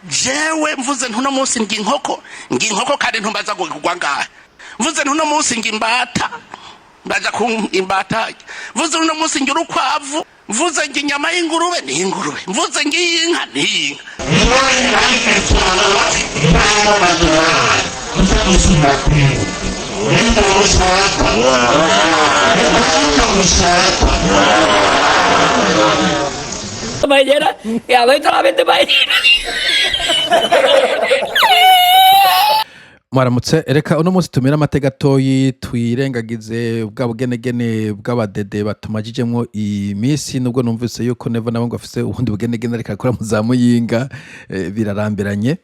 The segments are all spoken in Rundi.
Jewe mvuze ntuno munsi ngi inkoko, ngi inkoko, kandi ntumbaza ngo kugwa ngahe. Mvuze ntuno munsi ngi imbata, ndaja ku imbata. Mvuze uno munsi ngi urukwavu, mvuze ngi inyama y'ingurube ni ingurube, mvuze ngi y'inka ni y'inka. Paellera, y a doy solamente paellera. Mwaramutse. Reka uno munsi tumire amate gatoyi, twirengagize bwa bugenegene bw'abadede batumajijemwo iminsi, nubwo numvise yuko Neva nabo ngo afise ubundi bugenegene ariko arakora mu za Muyinga, birarambiranye.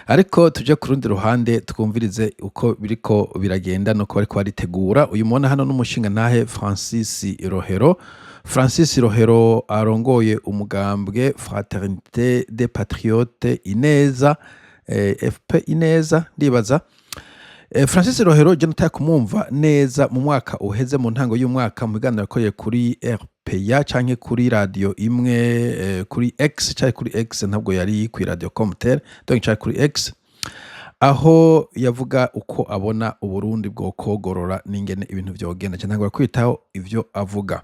Ariko tuje ku rundi ruhande twumvirize uko biriko biragenda nuko bariko baritegura. Uyu mubona hano n'umushingantahe Francis Rohero. Francis Rohero arongoye umugambwe Fraternité des Patriotes Ineza, FP Ineza ndibaza. Francis Rohero je nataye kumwumva neza mu mwaka uheze, mu ntango y'umwaka, mu biganiro yakoreye kuri RPA canke kuri radio imwe, kuri X, canke kuri X, ntabwo yari kuri radio Comtel, donc cari kuri X, aho yavuga uko abona Uburundi bwokogorora n'ingene ibintu vyogenda. Ca ntangura kwitaho ivyo avuga.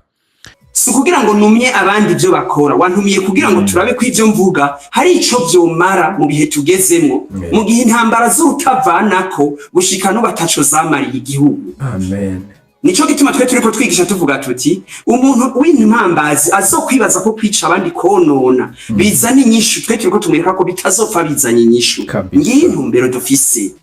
Si ukugira ngo numye abandi ibyo bakora, wantumiye kugira ngo turabe ko ibyo mvuga hari ico vyomara mu bihe tugezemwo, mu gihe intambara z'urutavanako gushika n'ubu ataco zamariye igihugu. Amen. Nico gituma twe turiko twigisha tuvuga tuti umuntu w'impambazi azokwibaza ko kwica abandi, konona, bizana inyishu, twe turiko tumwereka ko bitazopfa bizanye inyishu. Kabisa. Ngiyi intumbero dufise.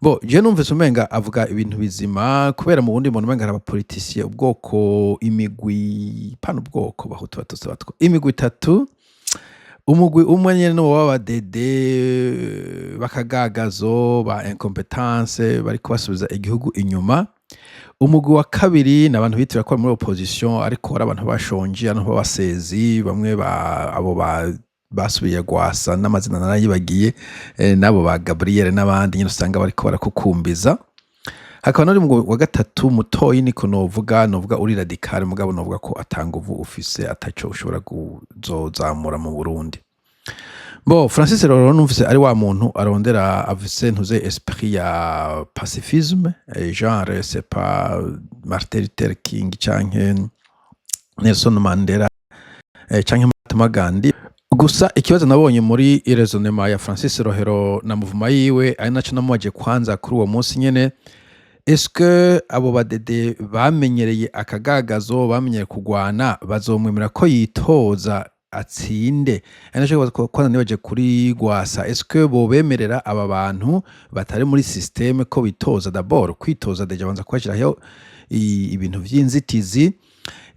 Bo je numvise umenga avuga ibintu bizima, kubera mu bundi muntu umenga hari abapoliticiens ubwoko, imigwi, pana ubwoko, Bahutu, Batutsi, Abatwa, imigwi itatu. Umugwi umwe nyene nuwo w'abadede b'akagagazo ba incompetence bariko basubiza igihugu inyuma. Umugwi wa kabiri ni abantu bitirira ko bari muri opposition, ariko ari abantu bashonje, abantu b'abasezi, bamwe ba abo ba basubiye gwasa n'amazina narayibagiye, n'abo ba Gabriel n'abandi nyene usanga bariko barakukumbiza. Hakaba n'uri mugwi wa gatatu mutoyi, niko novuga, uri radical, mugabo novuga ko ata nguvu ufise, ataco ushobora kuzozamura mu Burundi. Bo Francis rero numvise ari wa muntu arondera, afise ntuze esprit ya pacifisme, genre c'est pas Martin Luther King canke Nelson Mandela, canke Mahatma Gandhi. Gusa ikibazo nabonye muri raisonnement ya Francis Rohero na mouvement yiwe, ari naco namubaje kwanza kuri uwo munsi nyene: est-ce que abo badede bamenyereye akagagazo, bamenyereye kugwana, bazomwemera ko yitoza atsinde? Ari naco kwanza nibaje kuri Gwasa: est-ce que bobemerera aba bantu batari muri système ko bitoza? D'abord kwitoza déjà banza kubashiraho ibintu vy'inzitizi.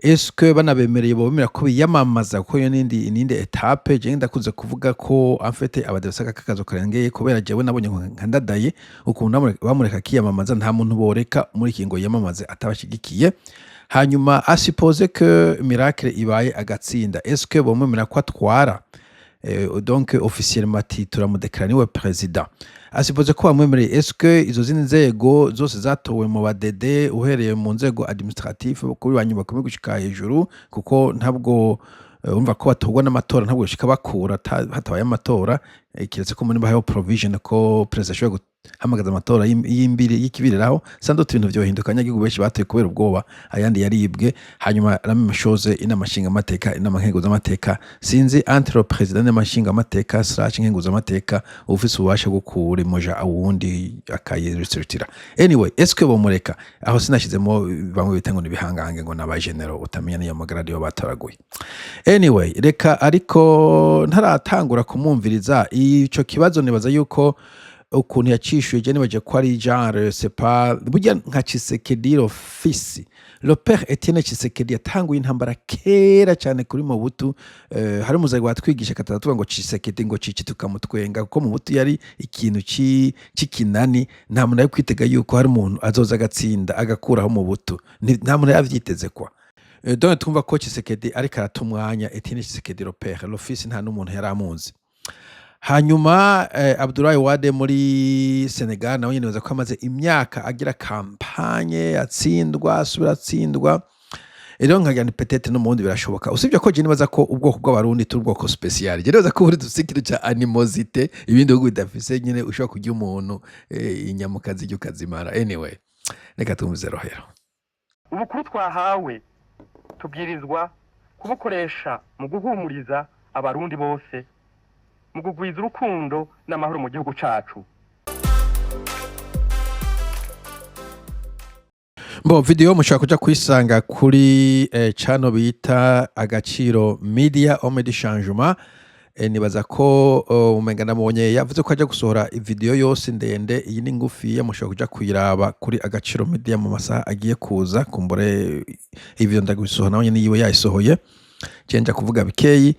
Est-ce que banabemereye, bobemera ko biyamamaza? Kuko iyo nindi étape. Jewe ndakunze kuvuga ko en fait abadede bafise akakazo karengeye, kubera jewe nabonye nka Ndadaye ukuntu bamureka akiyamamaza. Nta muntu boreka muri iki ngo yiyamamaze atabashigikiye. Hanyuma à supposer que miracle ibaye agatsinda, est-ce que bomwemera ko atwara? Donc officiellement ati turamudeklara niwe président. À supposer ko bamwemereye, est-ce que izo zindi nzego zose zatowe mu badede, uhereye mu nzego administrative kuri banyuma kumwe gushika hejuru, kuko ntabwo urumva ko batorwa n'amatora, ntabwo bashika bakura hatabaye amatora, kiretse ko muri hariho provision ko perezida ashobora guhamagaza amatora y'imbiri y'ikibiriraho, sans doute ibintu vyohinduka. Abanyagihugu benshi batoye kubera ubwoba, ayandi yaribwe. Hanyuma la même chose inama nshingamateka, inama nkenguzamateka. Sinzi entre le président n'inama nshingamateka slash nkenguzamateka ufise ububasha bwo kuremoja uwundi akayirestrictira. Anyway, est-ce que bomureka? Aho sinashizemo bamwe bita ngo ni ibihangange, ngo n'aba généraux, utamenya niyo magrade yo batoraguye. Anyway, reka ariko ntaratangura kumwumviriza ico kibazo, nibaza yuko ukuntu yacishuye, je nibaje ko ari genre c'est pas burya nka Tshisekedi le fils, le père Etienne Tshisekedi yatanguye intambara kera cyane kuri Mobutu. Hari umuzayi watwigisha akataza tuvuga ngo Tshisekedi ngo cici, tukamutwenga, kuko Mobutu yari ikintu c'ikinani. Nta muntu ari kwitega yuko hari umuntu azoza agatsinda agakuraho Mobutu. Nta muntu yavyiteze kwa. Donc twumva ko Tshisekedi ariko arata umwanya. Etienne Tshisekedi le père, le fils nta n'umuntu yari amuzi. Hanyuma Abdoulaye Wade muri Senegal nawe nyene nibaza ko amaze imyaka agira campagne, atsindwa, asubira atsindwa. Rero nkagira nti peut-être no mu bundi birashoboka, usibye ko je nibaza ko ubwoko bw'Abarundi turi ubwoko spécial. Je nibaza ko uburundi dufise ikintu ca animosité ibindi bihugu bidafise nyene. Ushobora kurya umuntu, inyama ukazirya ukazimara. Anyway, reka twumvize Rohero. Ubukuru twahawe tubwirizwa kubukoresha mu guhumuriza Abarundi bose, mu kugwiza urukundo n'amahoro mu gihugu cacu. Bo video mushobora kuja kuyisanga kuri channel bita Agaciro Media, Homme du Changement. Nibaza ko umenga namubonye yavuze ko aja gusohora video yose ndende. Iyi ni ngufiya, mushobora kuja kuyiraba kuri Agaciro Media mu masaha agiye kuza. Kumbure iyi video ndagusohora nawe nyene yiwe yayisohoye, je nja kuvuga bikeyi.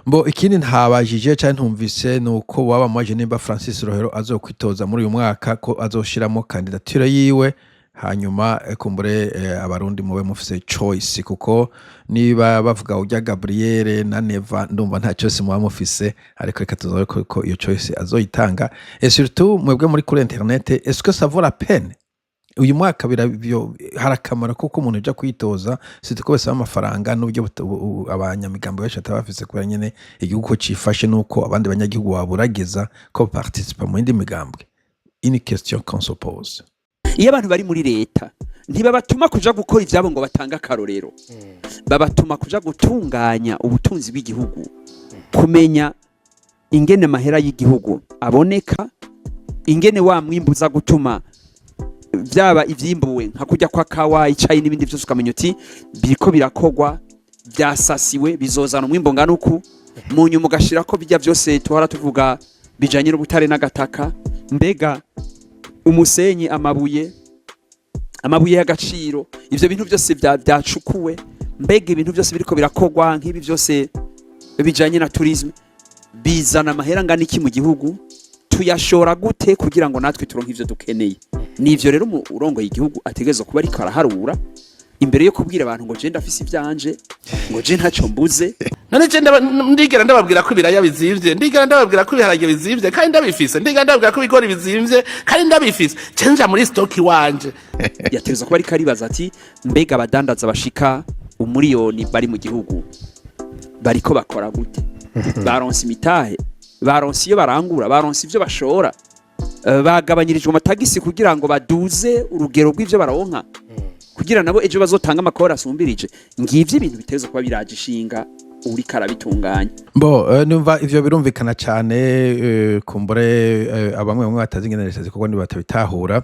Mbo ikindi ntabajije canke ntumvise nuko waba mwaje nimba Francis Rohero azokwitoza muri uyu mwaka, ko azoshiramo candidature yiwe. Hanyuma kumbure Abarundi mube mufise choice, kuko niba bavuga urya Gabriel na Neva, ndumva nta choice muba mufise. Ariko reka tuzabe ko iyo choice azoyitanga. Et surtout mwebwe muri kuri internet, est-ce que ça vaut la peine uyu mwaka? Hari akamaro kuko umuntu uja kwitoza, surtout ko bisaba amafaranga n'uburyo abanyamigambo benshi bataba bafise, kubera nyene igihugu ko cifashe nuko abandi banyagihugu baburagiza ko participa mu yindi migambwe. Une question qu'on se pose. Iyo abantu bari muri leta, ntibabatuma kuja gukora ivyabo ngo batange akarorero, babatuma kuja gutunganya ubutunzi bw'igihugu, kumenya ingene amahera y'igihugu aboneka, ingene wa mwimbu uza gutuma vyaba ivyimbuwe nka kurya kwa kawa, icayi n'ibindi vyose, ukamenya uti biriko birakogwa, vyasasiwe, bizozana umwimbu ngana uku. Mu nyuma ugashirako bijya vyose tuhora tuvuga bijanye n'ubutare n'agataka, mbega umusenyi, amabuye y'agaciro, ivyo bintu byose byacukuwe, mbega ibintu byose biriko birakogwa nk'ibi byose bijanye na tourisme bizana amahera angana iki mu gihugu, tuyashora gute kugira ngo natwe turonke ivyo dukeneye? Nivyo rero urongoye igihugu ategerezwa kuba ariko araharura imbere yo kubwira abantu ngo je ndafise ivyanje, ngo je ntaco mbuze. None je ndigera ndababwira ko ibiraya bizimvye? Ndigera ndababwira ko ibiharage bizimvye kandi ndabifise? Ndigera ndababwira ko ibigori bizimvye kandi ndabifise? Je nja muri stock iwanje. Yategerezwa kuba ariko aribaza ati mbega abadandaza bashika 1 miliyoni bari mu gihugu bariko bakora gute? Baronse imitahe? Baronse iyo barangura? Baronse ivyo bashora? Bagabanyirijwe amatagisi kugira ngo baduze urugero rw'ivyo baronka, kugira nabo ejo bazotanga amakori asumbirije? Ngivyo ibintu bitegerezwa kuba biraje ishinga uriko arabitunganya. Bo numva ivyo birumvikana cyane. Kumbure abamwe bamwe batazi ingene leta zikorwa batabitahura.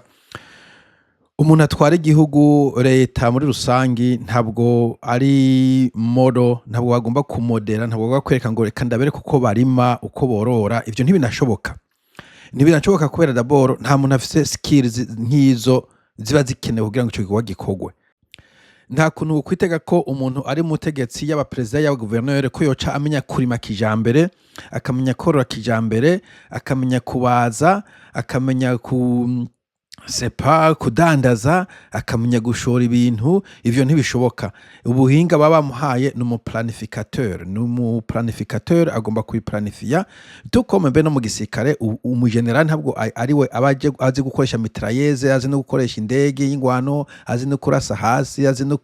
Umuntu atwara igihugu, leta muri rusangi, ntabwo ari modèle, ntabwo bagomba kumodera, ntabwo bagomba kwereka ngo reka ndabereke uko barima, uko borora. Ivyo ntibinashoboka, ntibinashoboka, kubera d'abord nta muntu afise skills nk'izo ziba zikenewe kugira ngo ico gikorwa gikorwe. Nta kuntu kwitega ko umuntu ari mutegetsi, yaba perezida, yaba guverineri, ko yoca amenya kurima kijambere, akamenya korora kijambere, akamenya kubaza, akamenya ku sepa kudandaza, akamenya gushora ibintu. Ivyo ntibishoboka. Ubuhinga baba bamuhaye ni umuplanificateur, ni umuplanificateur, agomba kubiplanifiya. Tukome mbe no mu gisirikare, umugeneral ntabwo ari we aba azi gukoresha mitrailleuse, azi no gukoresha indege y'ingwano, azi no kurasa hasi, azi no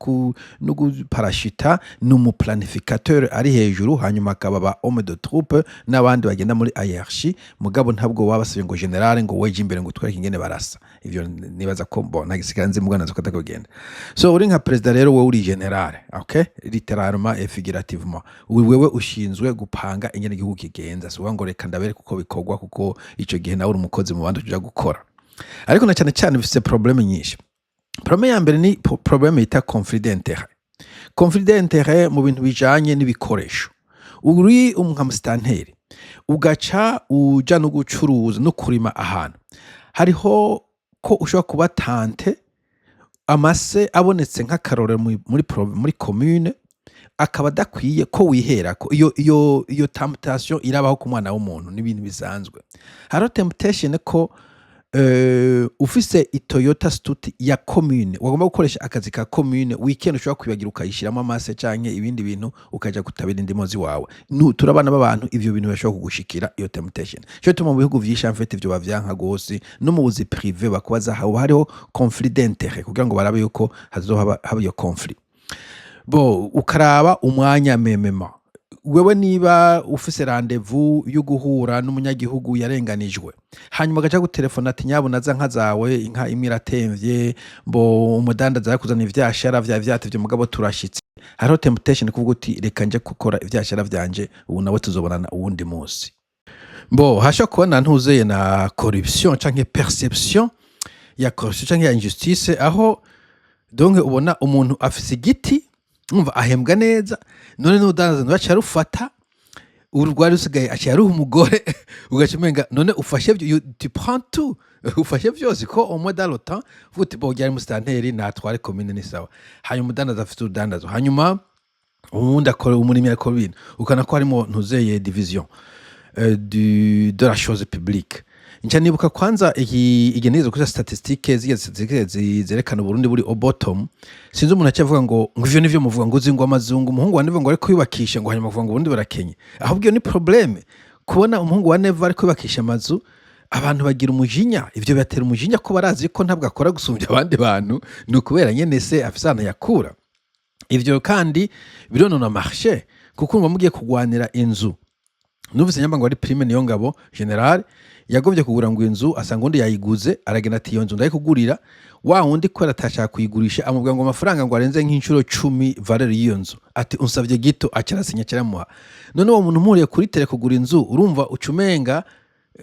guparashita. Ni umuplanificateur ari hejuru, hanyuma akaba ba homme de troupe n'abandi bagenda muri hiérarchie. Mugabo ntabwo baba basabye ngo général ngo weje imbere ngo twereke ingene barasa. Ivyo nibaza ko bo nta gisirikare nzi, mugana ko atakugenda. So uri nka perezida rero, wowe uri général, okay, littéralement et figurativement, wewe ushinzwe gupanga ingene igihugu kigenza. Si ngo reka ndabereke uko bikorwa, kuko ico gihe nawe uri umukozi mu bandi uja gukora. Ariko na cyane cyane bifise problème nyinshi. Problème ya mbere ni problème yita conflit d'intérêt. Conflit d'intérêt mu bintu bijanye n'ibikoresho. Uri nka musitanteri, ugaca uja no gucuruza no kurima ahantu hariho ko ushobora kuba tenté, amase abonetse nk'akarorero muri commune akaba adakwiye ko wiherako. Iyo temptation irabaho ku mwana w'umuntu, n'ibintu bisanzwe. Hariho temptation ko ufise iToyota Stout ya commune wagomba gukoresha akazi ka commune, weekend ushobora kwibagira ukayishiramo amase canke ibindi bintu, ukaja gutabira indimo ziwawe. Turabana b'abantu, ivyo bintu bashobora kugushikira, iyo temptation. Cyo tuma mu bihugu vyinshi en fait ivyo bavyanka gose. No mu buzi privé bakubaza, haba hariho conflit d'intérêt, kugira ngo barabe yuko hazohaba haba iyo conflit. Bo ukaraba umwanya memema wewe niba ufise rendez-vous yo guhura n'umunyagihugu yarenganijwe, hanyuma agaca gutelefona ati: "Nyabuna za nka zawe, inka imwe iratemvye." Mbo umudandaza yakuzana ivyashara vya vyatevye, mugabo turashitse. Hariho temptation kuvuga uti: "Reka nje gukora ivyashara vyanje, ubu nawe tuzobonana uwundi munsi." Bo hasha kubona ntuzeye na corruption canke perception ya corruption canke ya injustice, aho donc ubona umuntu afise igiti, umva ahembwa neza, none n'udandaza ntibaca arufata, uru rwari rusigaye aciye aruha umugore. Ugaca umenga none ufashe tu prends tout, ufashe vyose, ko au moins dans le temps uvuga uti: "Bo ryari musitanteri natware commune ni sawa." Hanyuma umudandaza afite urudandazo, hanyuma uwundi akora umurimyi, akora ibintu, ukabona ko harimo ntuzeye division de la chose publique. Nca nibuka kwanza iki igihe nigeze kuri statistique, ziriya statistique zerekana Uburundi buri au bottom. Sinzi umuntu acavuga ngo ivyo nivyo muvuga, ngo uzi ngo amazungu umuhungu wa Neva ngo ariko yubakisha, ngo hanyuma kuvuga ngo Uburundi barakenye. Ahubwo iyo ni problème, kubona umuhungu wa Neva ariko yubakisha amazu, abantu bagira umujinya. Ivyo bibatera umujinya ko barazi ko ntabwo akora gusumbya abandi bantu, ni ukubera nyene se afise ahantu yakura. Ivyo kandi bironona marché, kuko urumva mugiye kugwanira inzu. Numvise nyamba ngo ari Prime niyo ngabo général yagombye kugura ngo inzu, asanga undi yayiguze, aragenda ati: "Iyo nzu ndayikugurira." Wa wundi kubera atashaka kuyigurisha, amubwira ngo amafaranga ngo arenze nk'inshuro 10 valeur y'iyo nzu, ati: "Unsavye gito." Aca arasinya, aramuha. None uwo muntu mpuriye kuri tele kugura inzu, urumva ucumenga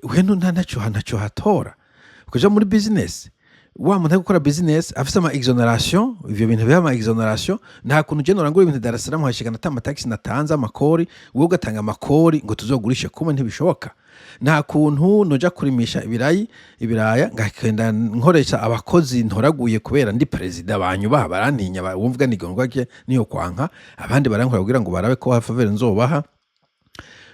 we ntaco hatora kuja muri business. Wa muntu ari gukora business afise ama exonération, ivyo bintu biha ama exonération. Nta kuntu je norangura ibintu Dar es Salaam hashikana ata amataxi natanze, amakori, wowe ugatanga amakori ngo tuzogurishe kumwe, ntibishoboka. Nta kuntu noja kurimisha ibirayi, ibiraya, ngakenda nkoresha abakozi ntoraguye kubera ndi perezida, banyubaha, barantinya, wumva nigongwa niyo kwanka abandi barankora kugira ngo barabe ko faveur nzobaha.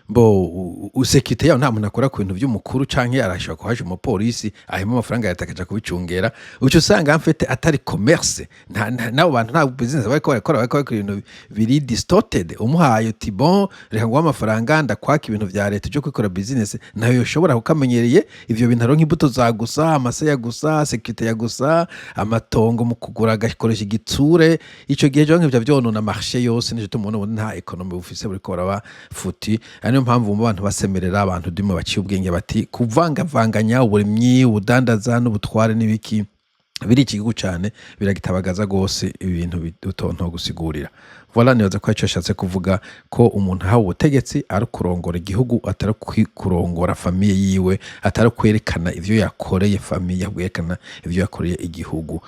Bo sécurité yaho, nta muntu akora ku bintu by'umukuru, canke arashobora kuhaje umupolisi ahema amafaranga ya leta akaja kubicungera. Uca usanga mfite atari commerce, n'abo bantu nta business bariko barakora, bariko bakora ibintu biri distorted. Umuhaye uti: "Bon, reka nguhe amafaranga, ndakwaka ibintu vya leta uje kwikora business," nayo yoshobora kukamenyereye ivyo bintu, aronka imbuto za gusa, amase ya gusa, sécurité ya gusa, amatongo mu kugura agakoresha igitsure. Ico gihe jo nk'ivyo vyonona marché yose. Nico tubona ubundi nta économie bufise, buriko buraba futi. Ari niyo mpamvu wumva abantu basemerera, abantu ndimo baciye ubwenge, bati kuvangavanganya uburimyi, ubudandaza n'ubutware n'ibiki biri iki gihugu cane biragitabagaza gose, ibintu utonto gusigurira. Voilà, nibaza ko ico yashatse kuvuga ko umuntu ahawe ubutegetsi ari kurongora igihugu, atari kurongora famille yiwe, atari kwerekana ivyo yakoreye famille, ahubwo yerekana ivyo yakoreye igihugu.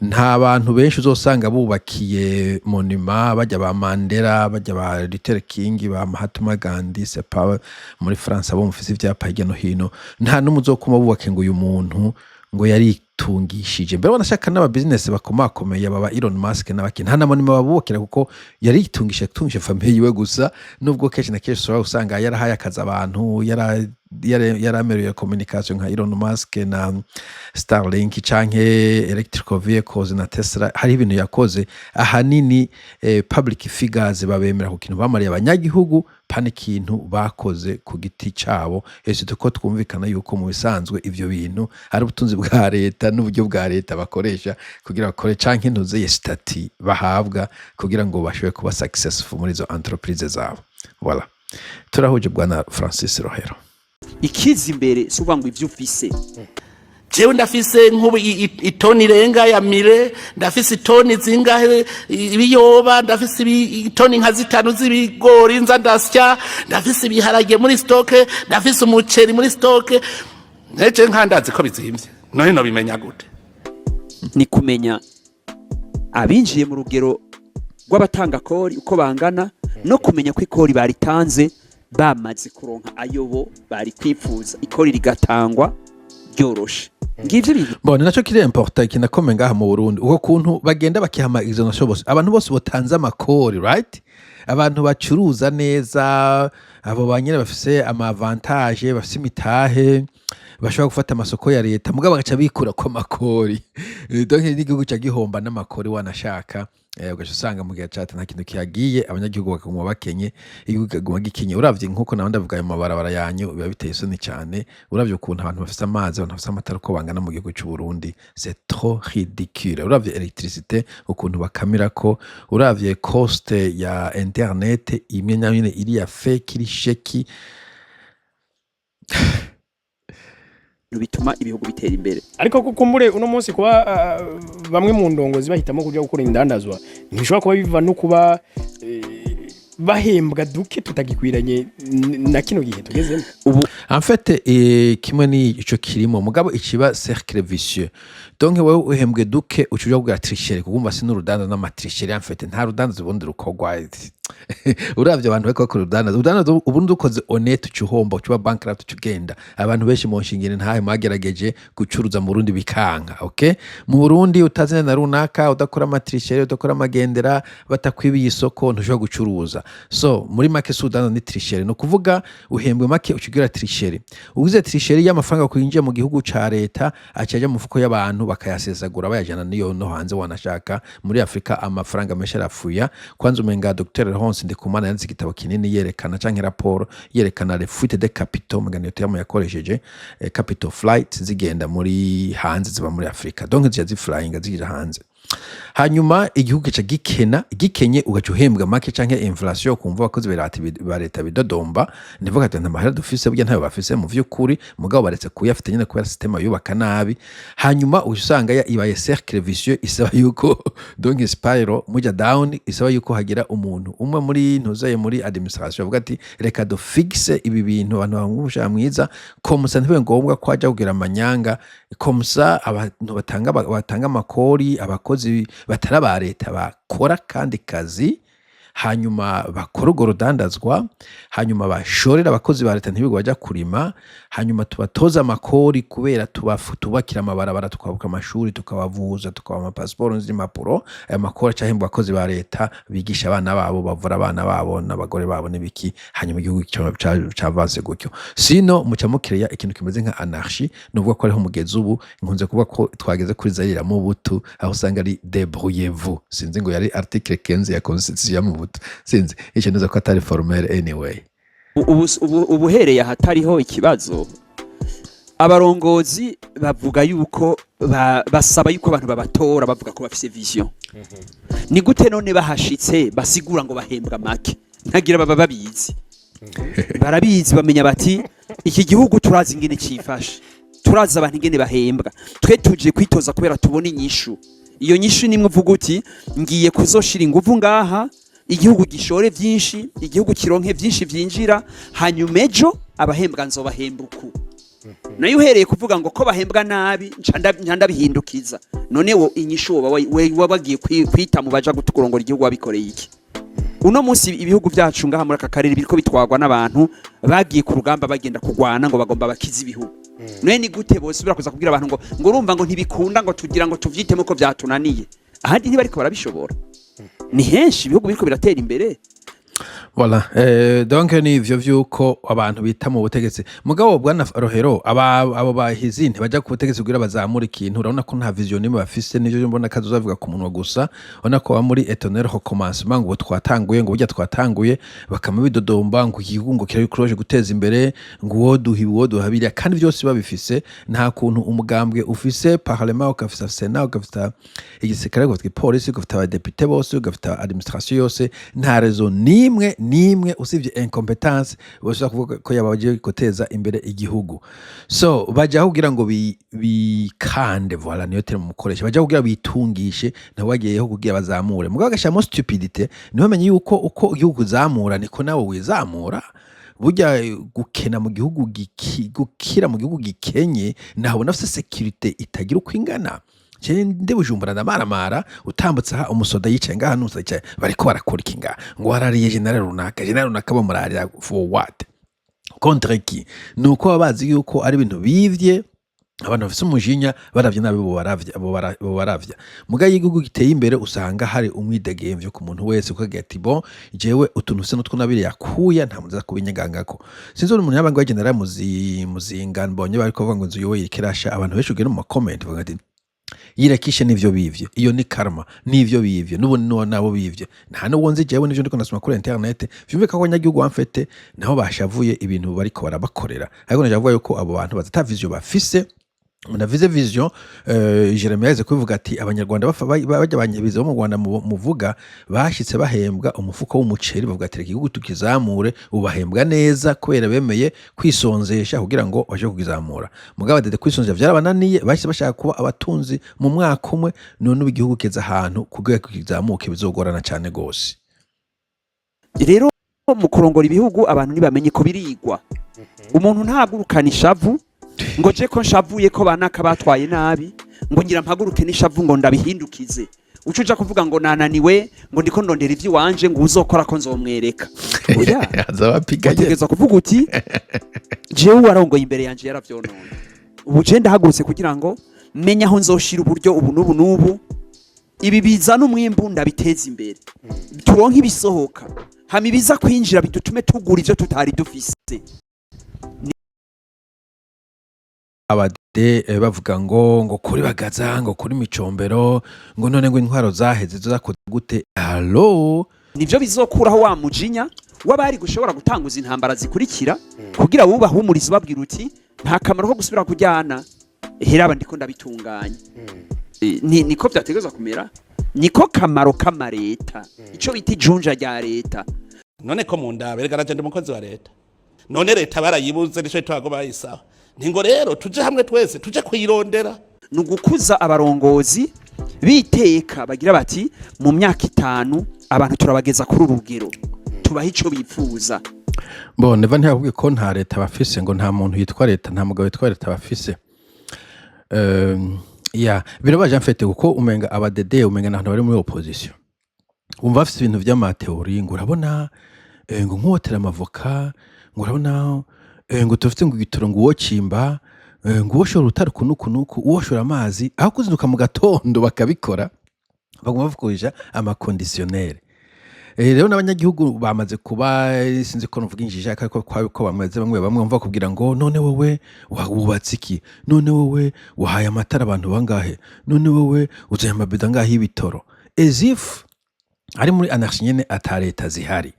Nta bantu benshi uzosanga bubakiye monument bajya ba Mandela, bajya ba Luther King, ba Mahatma Gandhi, c'est pas muri France abo mufise ivyapa hirya no hino. Nta n'umwe uzokuma bubake ngo uyu muntu ngo yaritungishije. Mbere wanashaka n'aba business bakomakomeye, baba Elon Musk n'abaki, nta na monument babubakira, kuko yaritungishije, atungishije famille yiwe gusa, nubwo kenshi na kenshi ushobora gusanga yarahaye akazi abantu, yarameruye communication nka Elon Musk na Starlink canke electrical vehicles na Tesla. Hari ibintu yakoze. Ahanini public figures babemera ku kintu bamariye abanyagihugu, pana ikintu bakoze ku giti cabo. Ese tuko twumvikana yuko mu bisanzwe ivyo bintu ari ubutunzi bwa leta n'uburyo bwa leta bakoresha kugira bakore, canke intuze statut bahabwa kugira ngo bashobore kuba successful muri izo entreprise zabo. Voilà, turahuje, bwana Francis Rohero. Ikiza imbere si uvuga ngo ibyo ufise. Jewe ndafise nk'ubu itoni irenga ya mire, ndafise itoni zingahe ibiyoba, ndafise itoni nka 5 z'ibigori nza ndasya, ndafise ibiharage muri stock, ndafise umuceri muri stock. Neje nkandazi ko bizimvye, none nobimenya gute? Ni kumenya abinjiye mu rugero rw'abatanga kori uko bangana, no kumenya ko ikori baritanze bamaze kuronka ayo bo bari kwifuza, ikori rigatangwa ryoroshe. Ngivyo ibintu. Bon, ni naco kiri important kinakome ngaha mu Burundi, uko kuntu bagenda bakihama exonération bose, abantu bose botanze amakori, right? Abantu bacuruza neza, abo banyene bafise ama avantage, bafise imitahe. Bashobora gufata amasoko ya leta, mugabo bagaca bikura ko amakori. Donc n'igihugu ca gihomba n'amakori wanashaka. Ugaca usanga mu gihe ca leta nta kintu kihagiye, abanyagihugu bakaguma bakenye, igihugu kikaguma gikenye. Uravye nkuko nawe ndavuga, ayo mabarabara yanyu biba biteye isoni cane. Uravye ukuntu abantu bafise amazi, abantu bafise amatara uko bangana mu gihugu c'u Burundi, c'est trop ridicule. Uravye électricité ukuntu bakamirako, uravye cost ya internet imwe nayo nyene iriya fake, iri sheki. Bituma ibihugu bitera imbere. Ariko kukumbure uno munsi kuba bamwe mu ndongozi bahitamo kuja gukora indandazwa, ntibishobora kuba biva no kuba bahembwa duke tutagikwiranye na kino gihe tugezemo? Ubu En fait, kimwe ni ico kirimo, mugabo ikiba cercle vicieux. Donc wewe uhembwe duke, uca uja kugira tricherie, kuko umva si n'urudanda n'ama tricherie. En fait, nta rudandaza ubundi rukorwa. Uravye abantu bariko bakora urudandaza, urudandaza ubundi ukoze honnête uca uhomba, uca uba bankrupt, uca ugenda. Abantu benshi mu nshingano ntahe mwagerageje gucuruza mu Burundi bikanka. Okay, mu Burundi utazina na runaka, udakora ama tricherie, udakora amagendera, batakwibiye isoko, ntushobora gucuruza. So muri make si urudandaza, ni tricherie. Ni ukuvuga uhembwe make, uca ugira tricherie. Ugize tricherie y'amafaranga kwinjiye mu gihugu ca leta aca aja mu mufuko y'abantu, bakayasesagura, bayajana niyo no hanze wanashaka. Muri Afrika amafaranga menshi arafuya. Kwanza umenga Dr Leonce Ndikumana yanditse igitabo kinini yerekana, canke raporo yerekana les fuites de capitaux, mugani yo terme yakoresheje, capital flight, zigenda muri hanze, ziba muri Afrika. Donc zica ziflyinga zija hanze, hanyuma igihugu kica gikena. Gikenye, ugaca uhembwa make canke inflation, kumva abakozi ba leta bidodomba. Ndivuga ati nta mahera dufise. Burya ntayo bafise mu vy'ukuri, mugabo baretse kuyafite nyene kubera système yubaka nabi. Hanyuma uca usanga ibaye cercle vicieux, isaba yuko, donc spiral muja down, isaba yuko hagira umuntu umwe muri ntuzaye muri administration avuga ati reka dufixe ibi bintu, abantu bahunga umushahara mwiza, comme ça ntibibe ngombwa ko haja kugira amanyanga, comme ça abantu batanga amakori, abakozi batari aba leta bakora kandi kazi, hanyuma bakora urwo rudandazwa, hanyuma bashorera abakozi ba leta ntibigwe baja kurima, hanyuma tubatoze amakori kubera tubakira amabarabara, tukabuka amashuri, tukabavuza, tukabaha amapasiporo n'impapuro. Ayo makori acahembwa abakozi ba leta, bigisha abana babo, bavura abana babo n'abagore babo n'ibiki, hanyuma igihugu cavanse gutyo. Sino muca mukireya ikintu kimeze nka anarchie. Nuvuga ko ariho mugeze ubu. Nkunze kuvuga ko twageze kuri Zaire ya Mobutu, aho usanga ari débrouillez-vous. Sinzi ngo yari article 15 ya constitution ya Mobutu, sinzi ico neza ko atari formel anyway. Ubu uhereye ahatariho ikibazo, abarongozi bavuga yuko basaba yuko abantu babatora, bavuga ko bafise vision. Ni gute none bahashitse basigura ngo bahembwa make? Ntagira baba babizi, barabizi, bamenya bati iki gihugu turazi ingene cifashe, turazi abantu ingene bahembwa, twe tuje kwitoza kubera tubona inyishu. Iyo nyishu nimwe uvuga uti ngiye kuzoshira inguvu ngaha, igihugu gishore vyinshi, igihugu kironke vyinshi vyinjira, hanyuma ejo abahembwa nzobahemba uku. Nayo uhereye kuvuga ngo ko bahembwa nabi, nca ndabihindukiza, none wo inyishu woba wabagiye kwita mu baja gutukurongora igihugu wabikoreye iki? Uno munsi ibihugu byacu ngaha muri aka karere biriko bitwagwa n'abantu bagiye ku rugamba, bagenda kugwana ngo bagomba bakize ibihugu. None ni gute bosubira kuza kubwira abantu ngo urumva ngo ntibikunda, ngo tugira ngo tuvyitemo ko vyatunaniye? Ahandi ntibariko barabishobora, ni henshi ibihugu biriko biratera imbere. Voilà. Donc ni ivyo vy'uko abantu bita mu butegetsi. Mugabo bwana Rohero, abo bahizi ntibaja ku butegetsi kugira bazamure ikintu. Urabona ko nta vision nimwe bafise. Nivyo mbona kazoza bavuga ku munwa gusa. Urabona ko baba muri éternel recommencement, ngo ubu twatanguye, ngo burya twatanguye, bakama bidodomba ngo igihugu ngo kirabikoroje guteza imbere, ngo uwo duha ibi, uwo duha biriya, kandi vyose babifise. Nta kuntu umugambwe ufise parlement, ugafisa sénat, ugafisa igisirikare, ugafita ipolisi, ugafita abadepite bose, ugafita administration yose, nta raison nimwe nimwe usibye incompetence bashobora kuvuga ko yabaje guteza imbere igihugu. So bajyaho kugira ngo bikande, voilà, niyo terme mukoresha. Bajyaho kugira bitungishe, nabo bagiyeho kugira bazamure, mugabo bagashyiramo stupidité. Ntibamenye yuko uko igihugu uzamura niko nawe wizamura. Burya gukena mu gihugu gukira mu gihugu gikenye, ntabona afise sécurité itagira uko ingana. Je ndi Bujumbura ndamaramara, utambutse aha umusoda yicaye ngaha n'umusoda yicaye, bariko barakora iki ngaha? Ngo warariye général runaka, général runaka bamurarira for what, contre qui? Ni uko baba bazi yuko ari ibintu bivye. Abantu bafise umujinya baravye nabi bobaravya, bobaravya. Muga iyo igihugu giteye imbere, usanga hari umwidegemvyo ku muntu wese, ukagira ati: "Bon, jewe utuntu se n'utwo nabiriye akuya, nta muntu aza kubinyegangako." Sinzi umuntu yaba ngo general Muzinga, mbonye bariko bavuga ngo inzu yowe iriko irasha. Abantu benshi ugenda mu ma comment bavuga ati yirakishe n'ivyo bivye, iyo ni karma, n'ivyo bivye n'ubundi nuwo nabo bivye, nta n'uwo nzi jewe, n'ivyo ndiko nasoma kuri internet. Vyumvika ko abanyagihugu bamfete naho bashavuye ibintu bariko barabakorera, ariko naje avuga yuko abo bantu bazata vision bafise. Umuntu avize vision, Jeremy yaze kubivuga ati abanyarwanda bajya abanyabizi bo mu Rwanda muvuga bashitse bahembwa umufuko w'umuceri, bavuga ati: "Reka igihugu tukizamure." Ubu bahembwa neza kubera bemeye kwisonzesha kugira ngo baje kukizamura. Mugabo dede kwisonzesha vyarabananiye, bahise bashaka kuba abatunzi mu mwaka umwe. None ubu igihugu kiza ahantu kugira kizamuke bizogorana cane gose. Rero mu kurongora ibihugu, abantu ntibamenye ko birigwa. Umuntu ntahagurukana ishavu ngo je ko nshavuye ko banaka batwaye nabi, ngo ngira mpaguruke n'ishavu ngo ndabihindukize. Uca uja kuvuga ngo nananiwe, ngo ndiko ndondera ivy'iwanje, ngo uzokora ko nzomwereka. Oya. Azabapiga nyene. Wategerezwa kuvuga uti: "Jewe warongoye imbere yanje yaravyononye, ubu je ndahagurutse kugira ngo menye aho nzoshira uburyo ubu n'ubu n'ubu, ibi bizana umwimbu ndabiteza imbere, turonke ibisohoka, hama ibiza kwinjira bidutume tugura ivyo tutari dufise." Abade bavuga ngo kuri Bagaza, ngo kuri Micombero, ngo none ngo intwaro zaheze zo zakoze gute? Allo? Nivyo bizokuraho wa mujinya w'abari gushobora gutanguza intambara zikurikira, kugira wubahumurize, ubabwira uti: "Nta kamaro ko gusubira kujyana, heraba ndiko ndabitunganya." Niko vyategerezwa kumera, niko kamaro k'amareta, ico bita ijunja rya leta. None ko mu ndabe reka naje ndi umukozi wa leta, none leta barayibuze, nico gituma ngo bayisaba ntingo rero tuje hamwe twese tuje kuyirondera. Ni ugukuza abarongozi biteka, bagira bati: "Mu myaka 5 abantu turabageza kuri uru rugero, tubaha ico bifuza." Bo neva ntiyakubwiye ko nta leta bafise, ngo nta muntu yitwa leta, nta mugabo witwa leta bafise. Ya birabaje mfete, kuko umenga abadede, umenga n'abantu bari muri opposition wumva bafise ibintu vy'ama théories, ngo urabona ngo nkuwotera amavoka, ngo urabona ngo tufite ngo igitoro, ngo uwo cimba, ngo uwoshora urutare uku n'uku n'uku, uwoshora amazi, aho kuzinduka mu gatondo bakabikora, baguma bavugisha ama conditionnel. Rero n'abanyagihugu bamaze kuba sinzi ko nuvuga injiji, ariko ko bameze bamwe bamwe bumva kubwira ngo: "None wowe wubatse iki? None wowe wahaye amatara abantu bangahe? None wowe uzanye amabido angahe y'ibitoro?" As if ari muri anarchie nyene, ata leta zihari.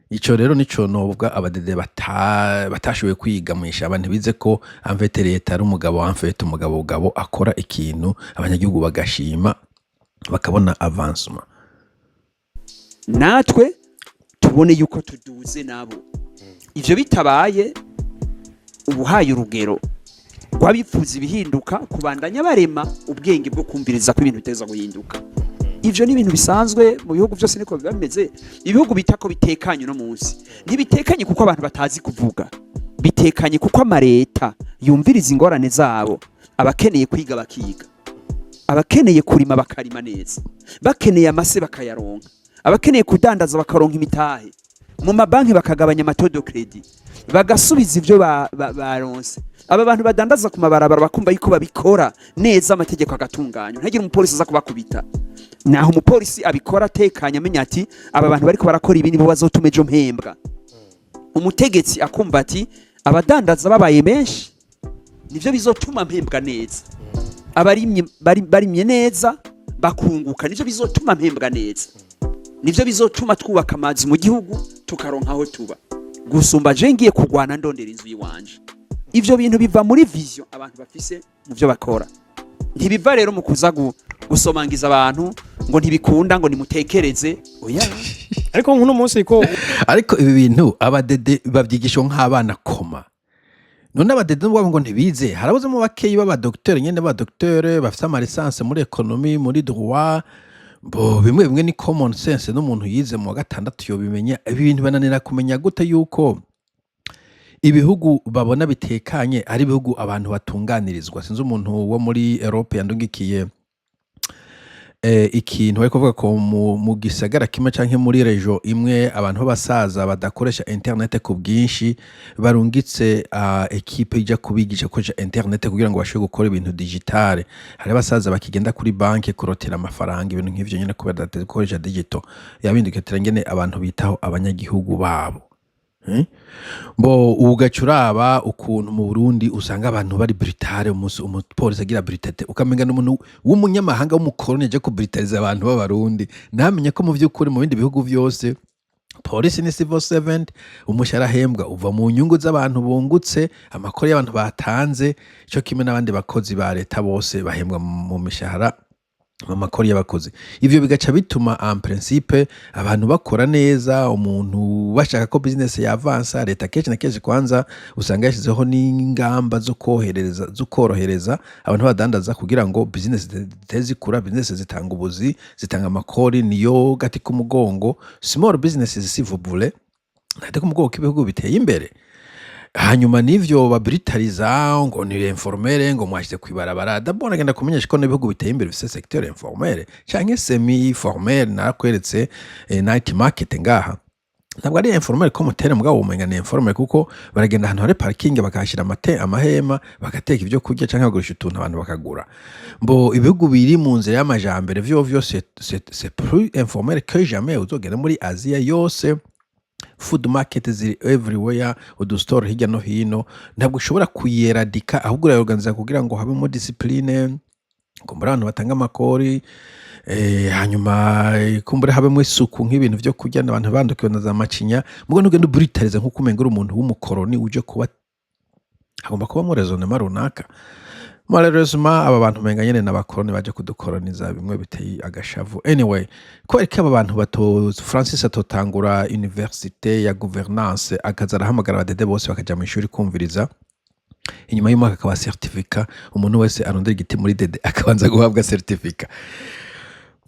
Ico rero nico novuga, abadede batashoboye kwiga mw'ishamba, ntibize ko en fait leta ari umugabo, en fait umugabo gabo akora ikintu abanyagihugu bagashima, bakabona avancement. Natwe tubone yuko tuduze nabo. Ivyo bitabaye, ubuhaye urugero rw'abifuza ibihinduka kubandanya barema ubwenge bwo kumviriza ko ibintu biteza guhinduka. Ivyo ni ibintu bisanzwe mu bihugu byose, niko biba bimeze. Ibihugu bita ko bitekanye uno munsi ntibitekanye kuko abantu batazi kuvuga, bitekanye kuko amareta yumviriza ingorane zabo. Abakeneye kwiga bakiga, abakeneye kurima bakarima neza, bakeneye amase bakayaronka, abakeneye kudandaza bakaronka imitahe mu mabanki, bakagabanya ama taux de crédit, bagasubiza ivyo baronse. Aba bantu badandaza ku mabarabara bakumva yuko babikora neza, amategeko agatunganywa, ntagire umupolisi aza kubakubita. Naho umupolisi abikora atekanye, amenya ati: "Aba bantu bariko barakora ibi nibo bazotuma ejo mpembwa." Umutegetsi akumva ati: "Abadandaza babaye benshi nivyo bizotuma mpembwa neza, abarimye barimye neza bakunguka nivyo bizotuma mpembwa neza, nivyo bizotuma twubaka amazi mu gihugu, tukaronka aho tuba gusumba je ngiye kurwana ndondera inzu yiwanje." Ivyo bintu biva muri vision abantu bafise mu vyo bakora, ntibiva rero mu kuza gusomangiza abantu ngo ntibikunda, ngo nimutekereze. Oya. Ariko nk'uno munsi ko Ariko ibi bintu abadede bavyigishwa nk'abana koma. None abadede nubwo ngo ntibize, harabuzemo bakeyi b'abadokiteri nyene, b'abadokiteri bafise ama licence muri économie, muri droit. Bo bimwe bimwe ni common sense, n'umuntu yize mu wa gatandatu yobimenya. Ibi bintu bananira kumenya gute yuko ibihugu babona bitekanye ari ibihugu abantu batunganirizwa? Sinzi umuntu wo muri Europe yandungikiye. Ikintu bari kuvuga ko mu gisagara kimwe canke muri région imwe abantu b'abasaza badakoresha internet ku bwinshi, barungitse équipe ija kubigisha gukoresha internet kugira ngo bashobore gukora ibintu digitale. Hari abasaza bakigenda kuri banki kurotera amafaranga, ibintu nk'ivyo nyene, kubera badakoresha digital. Yabindukira ngene abantu bitaho abanyagihugu babo. Bo ugaca uraba ukuntu mu Burundi usanga abantu bari brutale, umupolisi agira brutalité, ukamenga n'umuntu w'umunyamahanga w'umukoroni aje kubrutaliza abantu b'Abarundi. Ntamenye ko mu vy'ukuri mu bindi bihugu vyose polisi ni civil servant, umushahara ahembwa uva mu nyungu z'abantu bungutse, amakuru y'abantu batanze, ico kimwe n'abandi bakozi ba leta bose bahembwa mu mishahara, mu makori y'abakozi. Ivyo bigaca bituma en principe abantu bakora neza. Umuntu bashaka ko business yavansa, leta kenshi na kenshi kwanza usanga yashizeho n'ingamba zo korohereza abantu badandaza kugira ngo business zite zikura. Business zitanga ubuzi, zitanga amakori, niyo gati k'umugongo. Small businesses, s'il vous plaît, gati k'umugongo k'ibihugu biteye imbere. Hanyuma n'ivyo babrutaliza ngo ni informel, ngo mwashize kwibarabara. D'abord agenda kumenyesha ko n'ibihugu biteye imbere bifise secteur informel canke semi formel. Narakweretse night market ngaha, ntabwo ari informel ko mutere, mugabo umenga ni informel, kuko baragenda ahantu hari parking bakahashyira amahema, bagateka ibyo kurya canke bagurisha utuntu, abantu bakagura. Mbo ibihugu biri mu nzira y'amajambere vyo vyose c'est plus informel que jamais. Uzogenda muri Aziya yose, food market ziri everywhere, udustore hirya no hino. Ntabwo ushobora kuyeradika, ahubwo urayorganiza kugira ngo habemo discipline, kumbura abantu batanga amakori, hanyuma kumbura habemo isuku, nk'ibintu vyo kurya, abantu bandukiwe na za macinya. Mugo ntugenda ubrutaliza nk'uko umenga uri umuntu w'umukoroni uje kuba. Hagomba kubamo raisonnement runaka. Malheureusement aba bantu umenga nyene n'abakoroni baje kudukoroniza, bimwe biteye agashavu. Anyway, kubera ko aba bantu bato, Francis atotangura université ya gouvernance, akaza arahamagara abadede bose bakaja mw'ishuri kumviriza, inyuma y'umwaka akaba certificat, umuntu wese arondera igiti muri DD akabanza guhabwa certificat.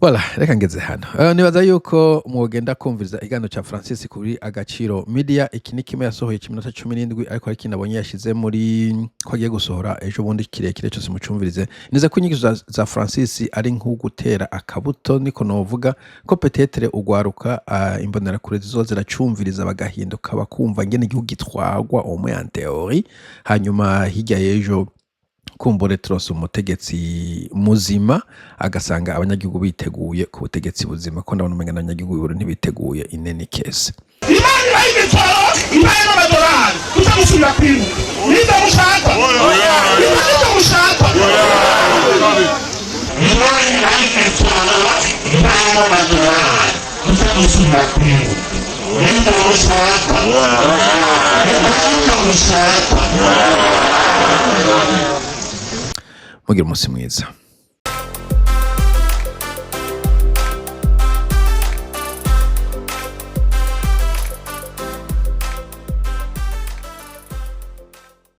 Voilà, reka ngeze hano. Nibaza yuko mwogenda kumviriza ikiganiro ca Francis kuri Agaciro Media. Iki ni kimwe yasohoye c'iminota 17, ariko hari ikintu nabonye yashize muri ko agiye gusohora ejo bundi kirekire cose, mucumvirize. Niza ko inyigisho za Francis ari nko gutera akabuto, niko novuga ko peut-être ugwaruka, imbonerakure zizoza ziracumviriza, bagahinduka, bakumva ngene igihugu gitwarwa au moins en théorie. Hanyuma hirya y'ejo kumbure turonse umutegetsi muzima, agasanga abanyagihugu biteguye ku butegetsi buzima, ko ndabona umenga n'abanyagihugu b'Uburundi ntibiteguye in any case. Imana ibaha ibitoro, ibahe n'amadolari, tuza gusubira kwibuka. Nibyo mushaka? Ibyo nibyo mushaka? Imana ibaha ibitoro, ibahe n'amadolari, tuza gusubira kwibuka. Nibyo mushaka? Ibyo nibyo mushaka? Mugira umunsi mwiza.